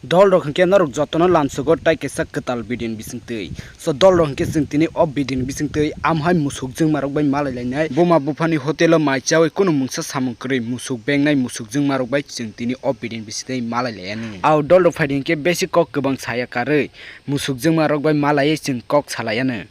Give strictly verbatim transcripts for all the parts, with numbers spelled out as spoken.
Dol rok hwnkhe norok jotono lamsogo tai kaisa kwtal video ni bisingtwi. So dol rok hwnkhe chwng tini o video ni bisingtwi amhai musuk jwngma rok bai malai lainai. Buma buphani hotel o mai chawi kunu mungsa samung kwrwi musuk bengnai musuk jwngma rok bai chwng tini o video ni bisingtwi malai laianw. Au dol rok phaidi hwnkhe besi kok kwbang saya karwi musuk jwngma rok bai malaiwi chwng kok salaianw.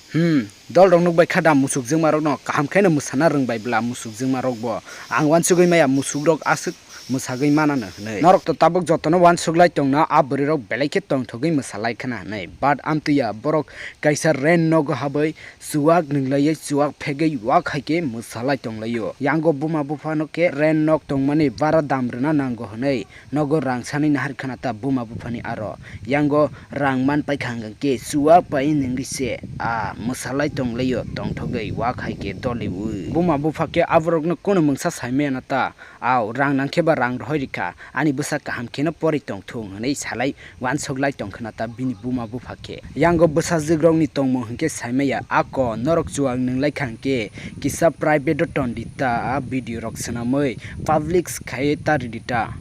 Hmm, dol rok nuk bai kha da musuk jwngma rok no kaham khe no mwsana rwng bai bla musuk jwngma rok bo. Ang wansugwi maya musuk rok aswk mwsagwi mana no hwnwi. Norok to tabuk jotono wansuk lai tong no a bwrwi rok belai khe tongthogwi mwsa lai khna hwnwi. But amtwi ya borok kaisa rent nogo habwi chuwak nwnglaiwi chuwak phegwi wak hai khe mwsa lai tong laio. Yango buma bupha no khe rent nok tongmani bara dam rwna nango hwnwi. Nogo rang sanwi nahar khna ta buma buphani aro. Yango rang man paikha hwnkhe chuwak pai nungwi se a mwsalai tonglaio tongthogwi wak hai khe doliwi. Buma bupha khe aborokno kunu mungsa saimaya na ta. Au rang nangkhe ba rang rohoi rikha. Ani bwsa kaham kheno pori tongthung hwnwi salai wansuk lai tongkhna ta bini buma bupha khe. Yango bwsajwk rokni tongmung hwnkhe saimaya ako norok chuwak nunglaikha hwnkhe kisa private o tondi ta a video rok swnamwi public khai ta ridi ta.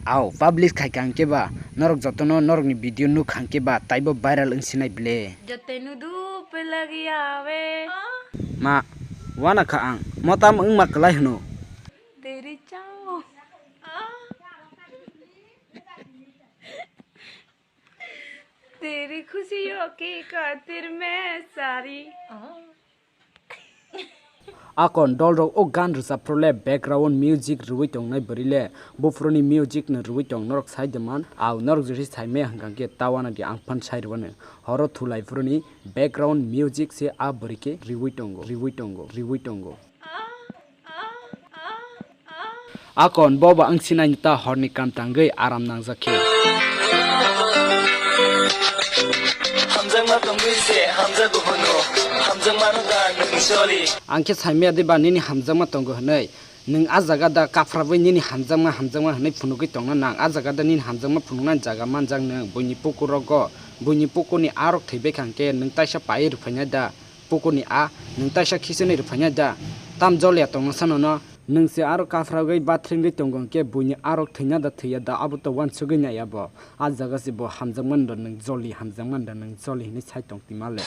Au publish khaikha hwnkhe ba norok jotono norokni video nukha hwnkhe ba taibo viral wngsinai ble. Jote nudu pe lagi ave. Ma, wana kha ang. Motam wngma kwlai hwno. Teri chao. Teri khushi yo ke khatir main sari. Akon dol rok o gan rwchap phuru le background music rwui tongnai bwrwi le buphuru ni music no rwui tong norok sai de man au norok jesi sai me hwnkha khe ta wana di ang phan sai rwani horo thulai phuru ni background music se a bwrwi khe rwui tongo rwui tongo rwui tongo. Akon boba ang sinai ta horni kam tangwi aram nangjak khe. Hamjakma tongwi se hamjago hwno, hamjakmano da nwng soli. Ang khe saimaya de ba nini hamjakma tongo hwnwi. Nwng a jaga da kaphrabwi nini hamjakma hamjakma hwnwi phunugwi tongna nang. A jaga da nini hamjakma phunuknani jaga manjak nwng. Buini pukur rogo, buini pukurni arok thwibai kha hwnkhe nwng taisa paiwi rwphainai da. Pukurni a nwng taisa khichonwi rwphainai da. Tam joliya tongna sano no. Nwng se aro kaphragwi bathringwi tongo hwnkhe buini arok thwina da thwiya da abo to wansugwi naiya bo. A jaga se bo hamjakmani da nwng joli, hamjakmani da nwng joli hinwi sai tong twi male.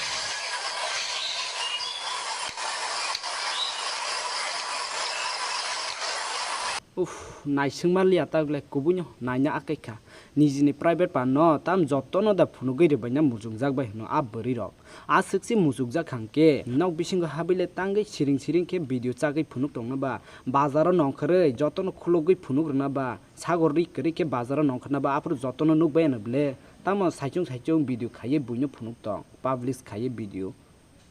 Uff, naisingma liya ta le kubuino naina akai kha. Nijini private pa no tam jotono da phunugwi rwbaina muchungjak bai hwno a bwrwi rok. Aswk se muchukjak hwnkhe nok bisingo habwi le tangwi siring siring khe video chagwi phunuk tongna ba, bazaro nongkhorwi jotono khulugwi phunuk rwna ba, sagor ri kwrwi khe bazaro nongkhorna ba, aphuru jotono nukbai ano ble. Tamo saichung saichung video khaiwi buino phunuk tong, publish khaiwi video.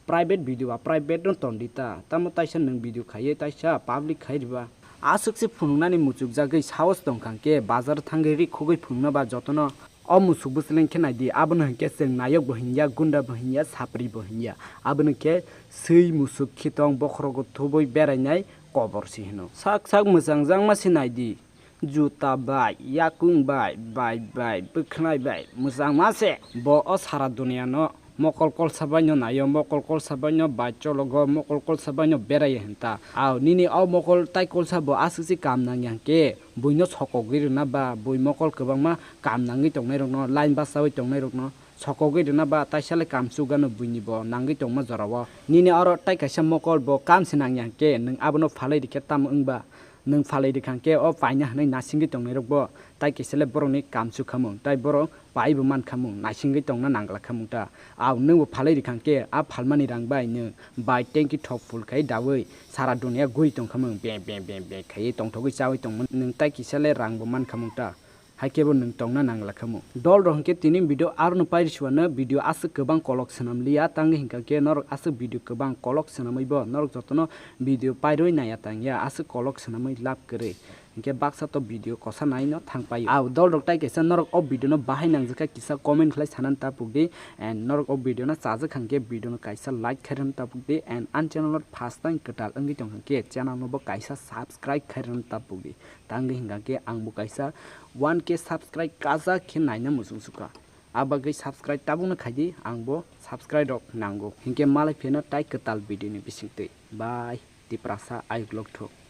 Private video ba private no tondi ta, tamo taisa nwng video khaiwi taisa public khai riba. Aswk se phunuknani muchukjagwi sahos tongkha hwnkhe bazar thangwi ri khugwi phunukna ba jotono. O musuk bwswleng khe naidi, abono hinkhe chwng nayok bo hinya, gunda bo hinya, sapri bo hinya. Abono khe swi musuk khitong bokhorogo thubui berainai kobor se hino. Sak sak mwchangjakma se naidi. Juta bai, yakung bai, bai bai, bwkhnai bai, mwchangma se. Bo o sara duniya no mokol kolsa bai no naio, mokol kolsa bai no bai chologo, mokol kolsa bai no beraio hinta. Au nini o mokol tai kolsa bo aswk se kam nangya hwnkhe buino sokogwi rwna ba, bui mokol kwbangma kam nangwi tongnairokno, line bachaui tongnairokno sokogwi rwna ba, taisa le kam chugano buini bo nangwi tongma jorao. Nini oro tai kaisa mokol bo kam se nangya hwnkhe nwng abono phalwi rikhe tamo wngba? Nwng phalwi rikha hwnkhe o paina hwnwi nasingwi tongnairok bo tai kaisa le borokni kam chukhamung, tai borok pai bo mankhamung, naisingwi tongna nangla khamung ta. Au nwng bo phalwi rikha hwnkhe a phalmani rang bai nwng bai tanki thok full khai daui sara dunia guri tongkhamung, beng beng beng beng khaiwi tongthogwi chaui tongmani nwng tai kisa le rang bo mankhamung ta. Hai khe bo nwng tongna nangla khamu. Dol rok hinkhe tini video aro no pairi suano video aswk kwbang kolok swnam liya, tangwi hinkha khe norok aswk video kwbang kolok swnamwi bo norok jotono video pairwi naiya tangya aswk kolok swnamwi lab kwrwi. Hinkhe baksa to video kosa nai no thang paio. Au dol rok tai kaisa norok o video no bahai nangjak kha kisa comment khlai sanani ta pukdi, and norok o video no chajak kha hinkhe video no kaisa like khairano ta pukdi, and ani channel no first time kwtal wngwi tong kha hinkhe channel no bo kaisa subscribe khairano ta pukdi. Tangwi hinkha khe ang bo kaisa one K subscribe kajak khe naina muchung sukha. Abagwi subscribe tabukno khaidi, angbo subscribe rok nango. Hinkhe malai pheno tai kwtal video ni bisingtwi. Bye, Tiprasa ayuk lokthok.